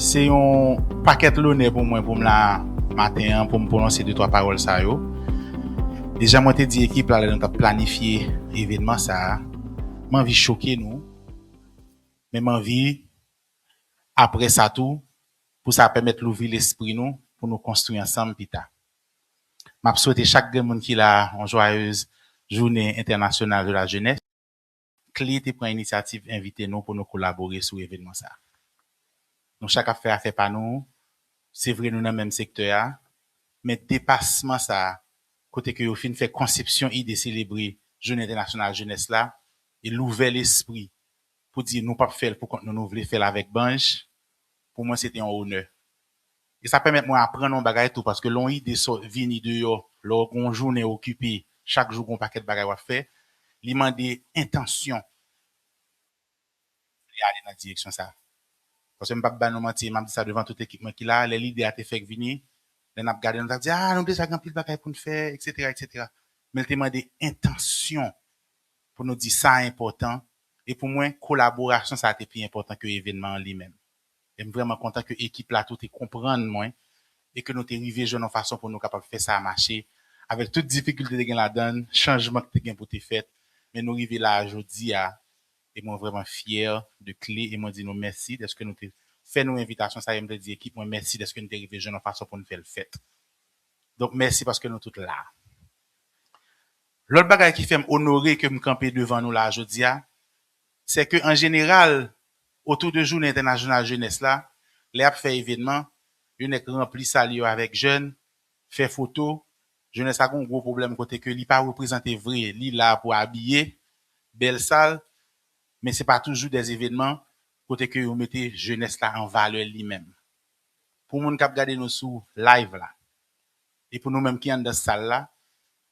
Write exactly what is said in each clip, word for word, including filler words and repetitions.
Se yon pakèt lonè pou mwen pou m la maten an, pou m pwononse de twa pawòl sa yo. Deja, mwen te di ekip la lè nou t ap planifye evènman sa a, m anvi choke nou, men m anvi, apre sa tou, pou sa pèmèt louvri lespri nou, pou nou konstwi ansanm pita. M ap swete chak grenn moun ki la yon joyeuse Journée Internationale de la Jeunesse. Kle te pran inisyativ envite nou pou nou kolabore sou evènman sa a. Nou chak ap fè afè pa nou, se vre nou nan menm sektè a, men depasman sa a, kote ke yo fin fè konsepsyon ide selebre Jounen Entènasyonal Jenès la, e l ouvè lespri pou di nou p ap fè l pou kont nou, nou vle fè l avèk Banj, pou mwen se te yon onè. E sa pèmèt mwen aprann yon bagay tou, paske lè yon ide sò, vini deyò, lè w gen yon jounen okipe, chak jou gen yon pakèt bagay w ap fè, li mande entansyon pou li ale nan direksyon sa. Paske m p ap ba nou manti, m ap di sa devan tout ekip mwen ki la, lè lide a te fèk vini, lè n ap gade, nou t ap di, "Ah, nou deja gen anpil bagay pou n fè, etsetera, etsetera." Men l te mande entansyon pou nou di sa enpòtan. E pou mwen, kolaborasyon sa a te pi enpòtan ke evènman an li menm. E m vrèman kontan ke ekip la tou te konprann mwen e ke nou te rive jwenn yon fason pou nou kapab fè sa mache. Avèk tout difikilte te gen ladan l, chanjman ki te gen pou te fèt, men nou rive la a jodi a, e mwen vrèman fyè de Kle, e mwen di nou mèsi dèske nou te fè nou envitasyon sa a, e m te di ekip mwen mèsi dèske nou te rive jwenn yon fason pou nou fè l fèt. Donk, mèsi paske nou tout la. Lòt bagay ki fè m onore ke m kanpe devan nou la jodi a, se ke an jeneral, otou de Jounen Entènasyonal Jenès la, lè y ap fè evènman, yo nèk ranpli sal yo avèk jèn, fè foto, jenès la gen yon gwo pwoblèm kote ke li pa reprezante vre, li la pou abiye, bèl sal, men se pa toujou de evènman kote ke yo mete jenès la an valè li menm. Pou moun k ap gade nou sou live la, e pou nou menm ki anndan sal la,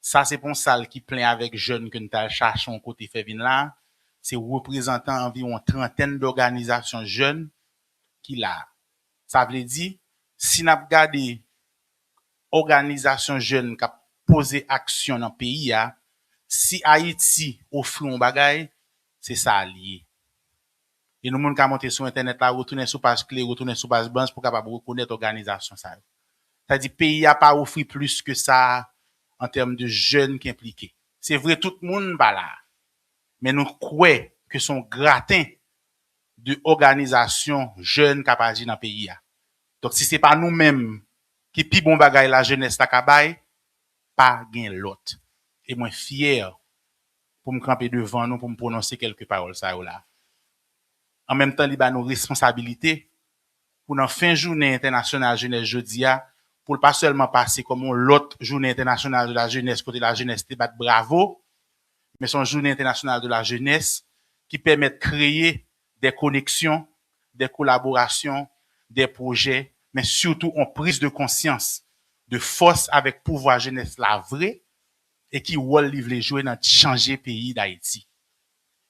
sa se pa yon sal ki plen avèk jèn ke n t al chache yon kote fè vin la, se reprezantan anviwon trantèn dòganizasyon jèn ki la. Sa vle di, si n ap gade òganizasyon jèn k ap poze aksyon nan peyi a, si Ayiti ofri yon bagay, se sa l ye. E nou menm ka monte sou entènèt la, retounen sou paj Kle, retounen sou paj Banj pou kapab rekonèt òganizasyon sa yo. Sa di peyi a pa ofri plis ke sa an tèm de jèn ki enplike. Se vre, tout moun pa la. Men nou kwè ke se yon graten de òganizasyon jèn k ap aji nan peyi a. Donk, si se pa nou menm ki pi bon bagay lajenès la ka bay, pa gen lòt. E mwen fyè pou m kanpe devan nou, pou m pwononse kèlke pawòl sa yo la. An menm tan, li ba nou responsabilite pou nan fen Jounen Entènasyonal Jenès jodi a, pou l pa sèlman pase kòm yon lòt Jounen Entènasyonal de la Jenès kote lajenès te bat bravo, men se yon Jounen Entènasyonal de la Jenès ki pèmèt kreye de koneksyon, de kolaborasyon, de pwojè, men sitou yon priz de konsyans de fòs avèk pouvwa jenès la vre e ki wòl li vle jwe nan chanje peyi Dayiti.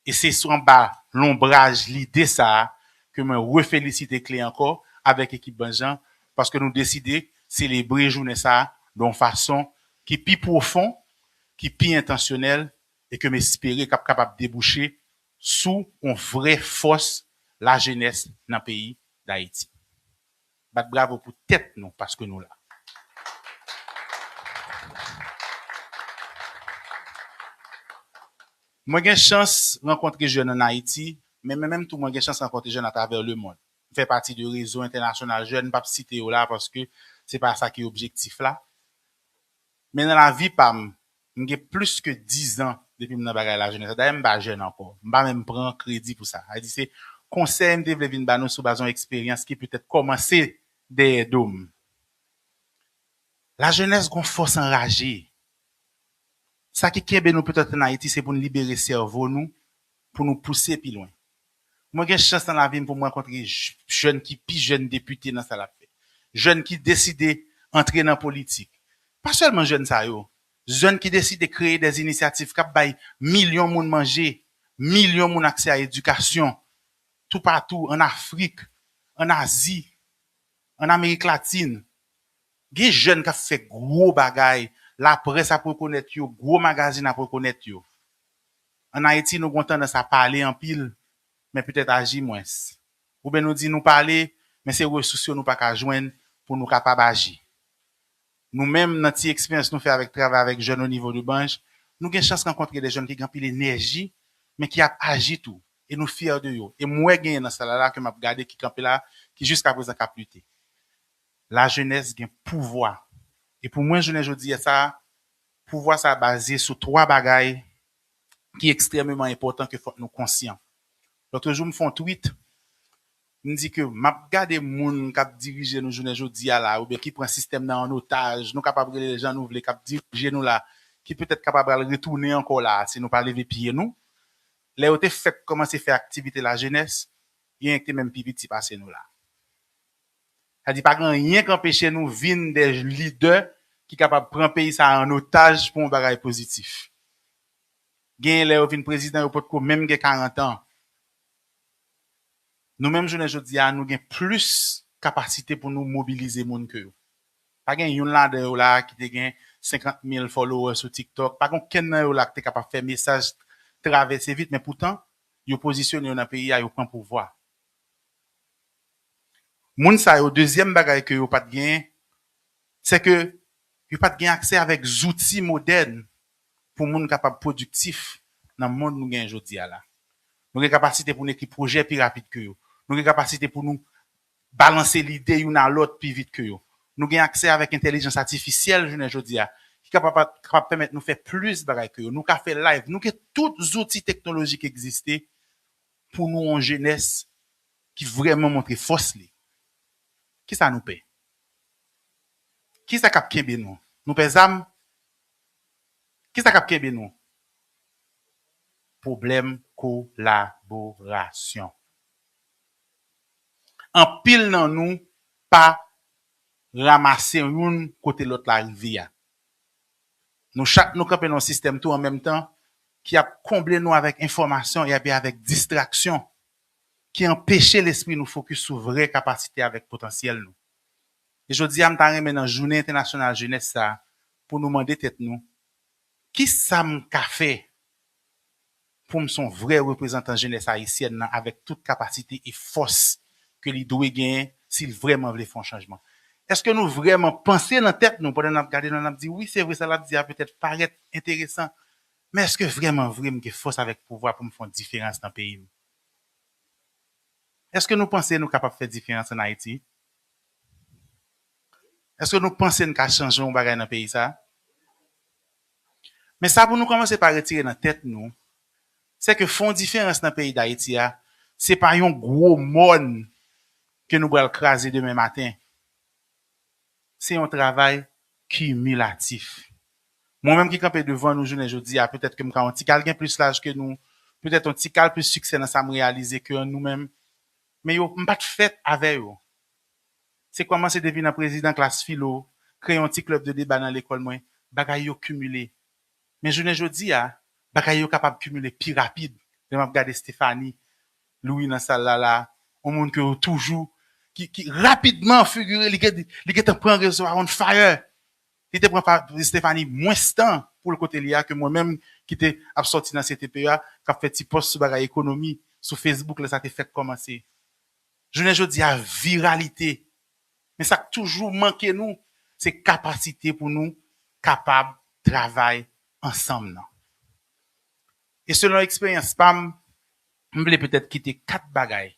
E se sou anba lonbraj lide sa a ke mwen refelisite Kle ankò avèk ekip Banj lan, paske nou deside selebre jounen sa a de yon fason ki pi pwofon, ki pi entansyonèl, e ke m espere k ap kapab debouche sou yon vrè fòs lajenès nan peyi Dayiti. Bat bravo pou tèt nou, paske nou la. Mwen gen chans rankontre jèn ann Ayiti, men mwen menm tou, mwen gen chans rankontre jèn atravè lemonn. M fè pati de rezo entènasyonal jèn, m p ap site yo la paske se pa sa ki objektif la. Men nan lavi pa m, m gen plis ke diz an depi m nan bagay lajenès. Dayè, m pa jèn ankò. M pa menm pran kredi pou sa. Sa di se konsèy m te vle vin ba nou sou baz yon eksperyans ki petèt kòmanse dèyè do m. Lajenès gon fòs anraje. Sa ki kenbe nou petèt ann Ayiti, se pou n libere sèvo nou, pou nou pouse pi lwen. Mwen gen chans nan lavi m pou m rankontre j-, jèn ki pi jèn depite nan sa l ap fè. Jèn ki deside antre nan politik. Pa sèlman jèn sa yo. Jèn ki deside kreye de inisyativ k ap bay milyon moun manje, milyon moun aksè a edikasyon, toupatou, ann Afrik, ann Azi, ann Amerik Latin. Gen jèn k ap fè gwo bagay, laprès ap rekonèt yo, gwo magazin ap rekonèt yo. Ann Ayiti, nou gen yon tandans a pale anpil, men petèt aji mwens. Oubyen nou di nou pale, Men se resous yo nou pa ka jwenn pou nou kapab aji. Nou menm, nan ti eksperyans nou fè avèk travay avèk jèn o nivo de branch, nou gen chans rankontre de jèn ki gen anpil enèji, men ki ap aji tou. E nou fyè de yo. E m wè genyen nan sal la, la ke m ap gade ki kanpe la, ki jiska prezan k ap lite. Lajenès gen pouvwa. E pou mwen, jounen jodi a sa, pouvwa sa baze sou twa bagay ki ekstrèmeman enpòtan ke fòk nou konsyan. Lòt jou, m fè yon tweet, m di ke m ap gade moun k ap dirije nou jounen jodi a la, oubyen ki pran sistèm nan an otaj, nou kapab rele l jan nou vle, k ap dirije nou la, ki petèt kapab al retounen ankò la, si nou pa leve pye nou. Lè yo te fèk kòmanse fè aktivite lajenès, yo te menm pi piti pase nou la. Sa di, pa gen anyen k anpeche nou vin de lidè ki kapab pran peyi sa a an otaj pou yon bagay pozitif. Genyen lè yo vin prezidan, yo potko menm gen karant an. Nou menm, jounen jodi a, nou gen plis kapasite pou nou mobilize moun ke yo. Pa gen youn ladan yo la ki te gen senkant mil followers sou TikTok. Pa gen okenn nan yo la ki te kapab fè mesaj travèse vit, men poutan, yo pozisyone yo nan peyi a, yo pran pouvwa. Moun sa yo, dezyèm bagay ke yo pa t genyen, se ke yo pa t gen aksè avèk zouti modèn pou moun kapab pwodiktif nan mond nou genyen jodi a la. Nou gen kapasite pou nou ekri pwojè pi rapid ke yo. Nou gen kapasite pou nou balanse lide youn a lòt pi vit ke yo. Nou gen aksè avèk entèlijans atifisyèl jounen jodi a, ki kapab, kapab pèmèt nou fè plis bagay ke yo. Nou ka fè live, nou gen tout zouti teknolojik egziste pou nou yon jenès ki vrèman montre fòs li. Kisa nou pè? Kisa k ap kenbe nou? Nou pè zam? Kisa k ap kenbe nou? Pwoblèm kolaborasyon. Anpil nan nou pa ranmase youn kote lòt la rive a. Nou chak nou kanpe nan yon sistèm tou an menm tan ki ap konble nou avèk enfòmasyon epi avèk distraksyon ki anpeche lespri nou fokis sou vrè kapasite avèk potansyèl nou. E jodi a, m ta renmen nan jounen entènasyonal jenès sa a, pou nou mande tèt nou, kisa m ka fè pou m se yon vrè reprezantan jenès ayisyèn nan avèk tout kapasite e fòs ke li dwe genyen si l vrèman vle fè yon chanjman? Èske nou vrèman panse nan tèt nou pandan n ap gade nou, n ap di, wi, se vre, sa l ap di a petèt parèt enteresan, men èske vrèman vre m gen fòs avèk pouvwa pou m fè yon diferans nan peyi m? Èske nou panse nou kapab fè diferans ann Ayiti? Èske nou panse n ka chanje yon bagay nan peyi sa a? Men sa pou nou kòmanse pa retire nan tèt nou, se ke fè yon diferans nan peyi Dayiti a, se pa yon gwo mòn ke nou pral kraze demen maten. Se yon travay kimilatif. Mwen menm ki kanpe devan nou jounen jodi a, petèt ke m ka yon ti kal gen plis laj ke nou, petèt yon ti kal plis siksè nan sa m reyalize ke nou menm. Men yo, m pa t fèt avè yo. Se kòmanse depi nan prezidan klas filo, kreye yon ti klèb de deba nan lekòl mwen, bagay yo kimile. Men jounen jodi a, bagay yo kapab kimile pi rapid. Lè m ap gade Stephanie Louis nan sal la la, yon moun ke yo toujou, ki, ki rapidman figire, li gen, li gentan pran rezo a on fire. Li te pran pa, Stephanie mwens tan pou l kote li a ke mwen menm ki te ap sòti nan C T P E a, k ap fè ti pòs sou bagay ekonomi, sou Facebook, lè sa te fèk kòmanse. Jounen jodi a, viralite. Men sa k toujou manke nou, se kapasite pou nou kapab travay ansanm nan. E selon eksperyans pa m, m vle petèt kite kat bagay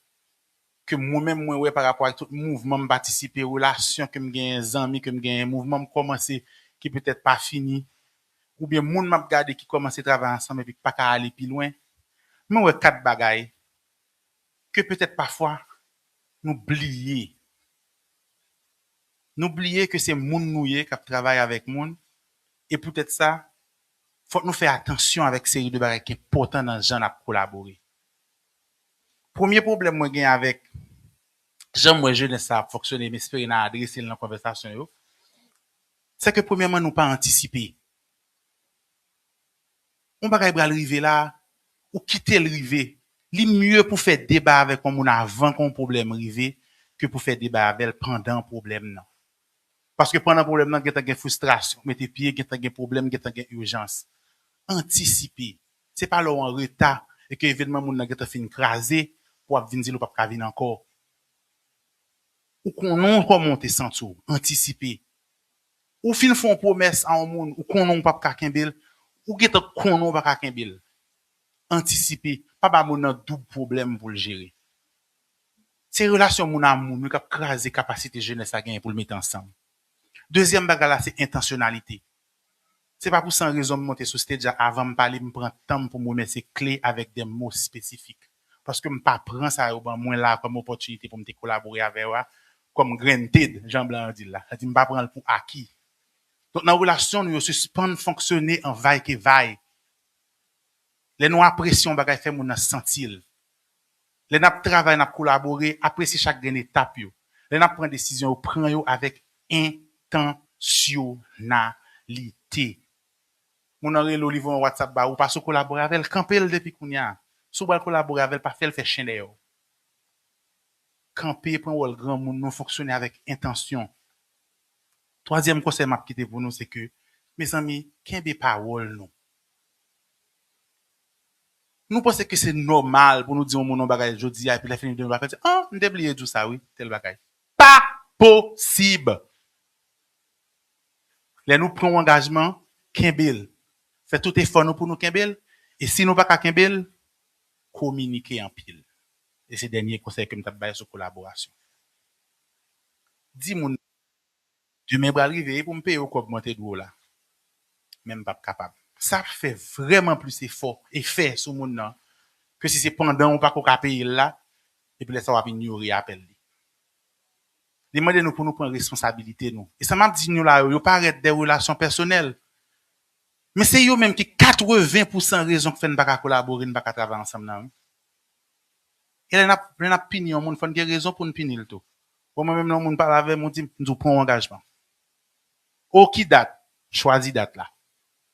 ke mwen menm mwen wè pa rapò ak tout mouvman m patisipe, relasyon ke m genyen, zanmi ke m genyen, mouvman m kòmanse ki petèt pa fini, oubyen moun m ap gade ki kòmanse travay ansanm epi k pa ka ale pi lwen. Mwen wè kat bagay ke petèt pafwa nou bliye. Nou bliye ke se moun nou ye k ap travay avèk moun, e poutèt sa, fòk nou fè atansyon avèk seri de bagay ki enpòtan nan jan n ap kolabore. Premye pwoblèm mwen gen avèk jan m wè jenès sa ap fonksyone, m espere n a adrese l nan konvèsasyon yo, se ke premyèman nou pa antisipe. Yon bagay pral rive la, ou kite l rive. Li mye pou fè deba avèk yon moun avan ke yon pwoblèm rive, ke pou fè deba avè l pandan pwoblèm nan. Paske pandan pwoblèm nan, gentan gen fristrasyon, mete pye, gentan gen pwoblèm, gentan gen ijans. Antisipe. Se pa lè w an reta e ke evènman moun nan gentan fin kraze pou w ap vin di l ou p ap ka vin ankò. Ou konnen kòman w te santi w, antisipe. Ou fin fè yon pwomès a yon moun, ou konnen w p ap ka kenbe l, ou gentan konnen w pa ka kenbe l. Antisipe, pa ba moun nan doub pwoblèm pou l jere. Se relasyon moun a moun wi k ap kraze kapasite jenès la genyen pou l mete ansanm. Dezyèm bagay la, se entansyonalite. Se pa pou san rezon m monte sou stage la, avan m pale, m pran tan m pou m remèsye Kle avèk de mo espesifik. Paske m pa pran sa yo ban mwen la kòm opòtinite pou m te kolabore avè yo a, kòm granted, jan blan an di l la. Sa di m pa pran l pou aki. Donk, nan relasyon nou yo, sispann fonksyone an vaykevay. Lè nou apresye yon bagay, fè moun nan santi l. Lè n ap travay, n ap kolabore, apresye chak grenn etap yo. Lè n ap pran desizyon yo, pran yo avèk entansiyonalite. Moun nan rele w, li voye yon WhatsApp ba ou, ou pa sou kolabore avè l, kanpe l depi kounye a. Si w pral kolabore avè l, pa fè l fè chen dèyè w. Kanpe, pran wòl granmoun nou, fonksyone avèk entansyon. Twazyèm konsèy m ap kite pou nou, se ke, mezanmi, kenbe pawòl nou. Nou panse ke se nòmal pou nou di yon moun yon bagay jodi a, epi lè fini demen, nou pa fè l di, ah, m te bliye di w sa, wi, tèl bagay. Pa posib! Lè nou pran yon angajman, kenbe l. Fè tout efò nou pou nou kenbe l. E si nou pa ka kenbe l, kominike anpil. E se dènye konsèy ke m t ap bay sou kolaborasyon. Di moun, demen pral rive, e pou m peye w kòb mwen te dwe w la. Men m p ap kapab. Sa ap fè vrèman plis efò, efè sou moun nan, ke si se pandan w pa ko ka peye l la, epi lè sa w ap inyore apèl li. Li mande nou pou nou pran responsabilite nou. E sa m ap di nou la yo, yo parèt de relasyon pèsonèl. Men se yo menm ki katreven pousan rezon k fè n pa ka kolabore, n pa ka travay ansanm nan, wi. E lè n ap, lè n ap pini yon moun, fò n gen rezon pou n pini l tou. Bon, mwen menm, lè yon moun pale avè m, ou di m, m di w pran yon angajman. O ki dat? Chwazi dat la.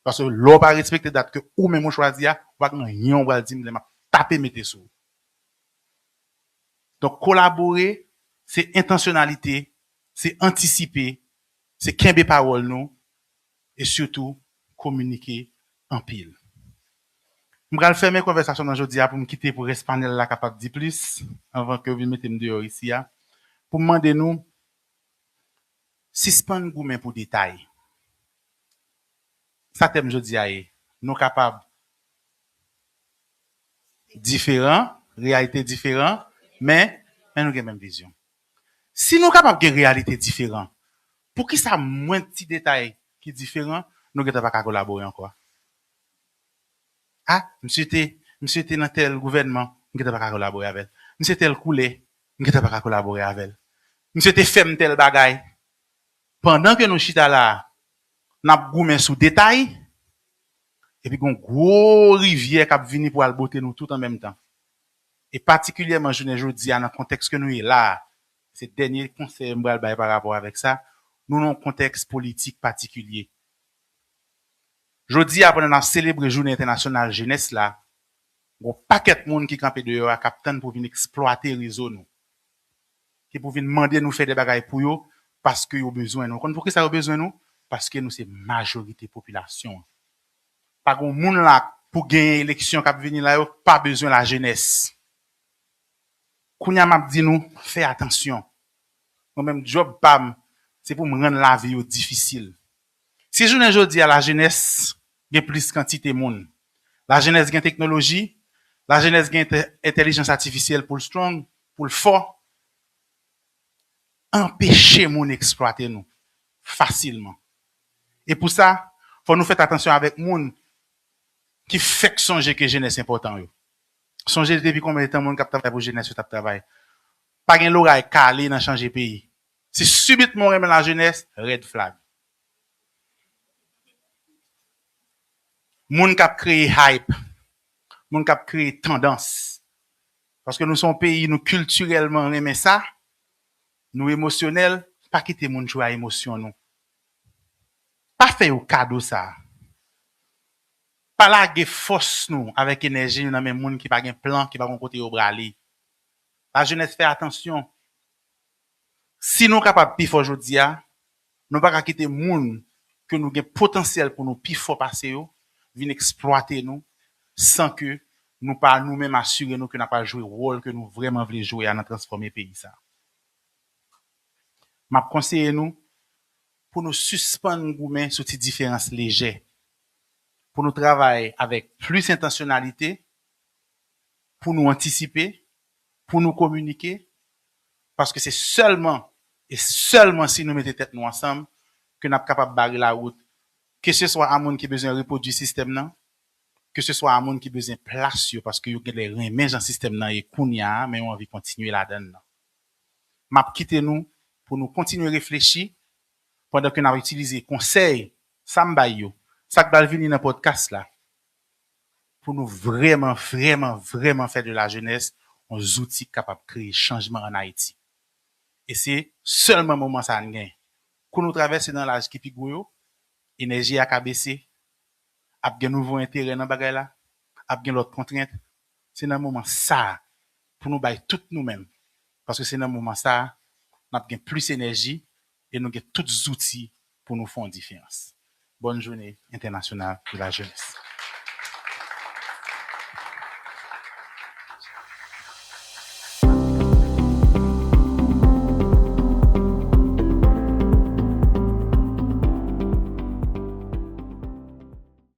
Paske lè w pa respekte dat ke ou menm ou chwazi a, ou pa gen anyen w pral di m lè m ap tape mete sou ou. Donk, kolabore, se entansyonalite, se antisipe, se kenbe pawòl nou, e sitou kominike anpil. M pral fèmen konvèsasyon nan jodi a pou m kite pou rès panèl la kapab di plis, anvan ke yo vin mete m deyò isi a, pou m mande nou, sispann goumen pou detay. Sa tèm jodi a ye. Nou kapab diferan, reyalite diferan, men, men nou gen menm vizyon. Si nou kapab gen reyalite diferan, poukisa mwen ti detay ki diferan, nou gentan pa ka kolabore ankò? A, misye te, misye te nan tèl gouvènman, m gentan pa ka kolabore avè l. Misye tèl koulè, m gentan pa ka kolabore avè l. Misye te fè m tèl bagay. Pandan ke nou chita la a, n ap goumen sou detay, epi gen yon gwo rivyè k ap vini pou al bwote nou tout an menm tan. E patikilyèman jounen jodi a, nan kontèks ke nou ye la a, se dènye konsèy m pral bay pa rapò avèk sa, nou nan yon kontèks politik patikilye. Jodi a, pandan n ap selebre Jounen Entènasyonal Jenès la, gen yon pakèt moun ki kanpe deyò a k ap tann pou vin eksplwate rezo nou, ki pou vin mande nou fè de bagay pou yo, paske yo bezwen nou. Ou konn poukisa yo bezwen nou? Paske nou se majorite popilasyon an. Pa gen moun la pou genyen eleksyon k ap vini la yo pa bezwen lajenès. Kounye a m ap di nou, fè atansyon. Mwen menm, djòb pa m, se pou m rann lavi yo difisil. Si jounen jodi a lajenès gen plis kantite moun, lajenès gen teknoloji, lajenès gen entè-, entèlijans atifisyèl pou l strong, pou l fò, anpeche moun eksplwate nou fasilman. E pou sa, fò nou fèt atansyon avèk moun ki fèk sonje ke jenès enpòtan yo. Sonje depi konbyen tan moun k ap travay pou jenès yo t ap travay. Pa gen loray kale nan chanje peyi. Si sibitman w renmen lajenès, red flag. Moun k ap kreye hype, moun k ap kreye tandans. Paske nou se yon peyi, nou kiltirèlman renmen sa, nou emosyonèl, pa kite moun jwe a emosyon nou. Pa fè yo kado sa. Pa lage fòs nou avèk enèji nou nan men moun ki pa gen plan, ki pa konn kote yo prale. Lajenès, fè atansyon. Si nou kapab pi fò jodi a, nou pa ka kite moun ke nou gen potansyèl pou nou pi fò pase yo vin eksplwate nou san ke nou pa nou menm asire nou ke n ap al jwe wòl ke nou vrèman vle jwe a nan transfòme peyi sa. M ap konseye nou pou nou sispann goumen sou ti diferans lejè, pou nou travay avèk plis entansyonalite, pou nou antisipe, pou nou kominike, paske se sèlman e sèlman si nou mete tèt nou ansanm ke n ap kapab bare lawout, keseswa a moun ki bezwen repwodui sistèm nan, keseswa a moun ki bezwen plas yo paske yo genlè renmen jan sistèm nan ye kounye a, men yo anvi kontinye ladan l nan. M ap kite nou pou nou kontinye reflechi pandan ke n ap itilize konsèy sa m bay yo, sa k pral vini nan podcast la, pou nou vrèman, vrèman, vrèman fè de la jeunesse yon zouti k kapab kreye chanjman ann Ayiti. E se sèlman moman sa a n genyen. Kou nou travèse nan laj ki pi gwo yo, enèji a ka bese, ap gen nouvo enterè nan bagay la, ap gen lòt kontrent. Se nan moman sa a pou nou bay tout nou menm. Paske se nan moman sa a n ap gen plis enèji e nou gen tout zouti pou nou fè yon diferans. Bòn jounen entènasyonal de la jenès.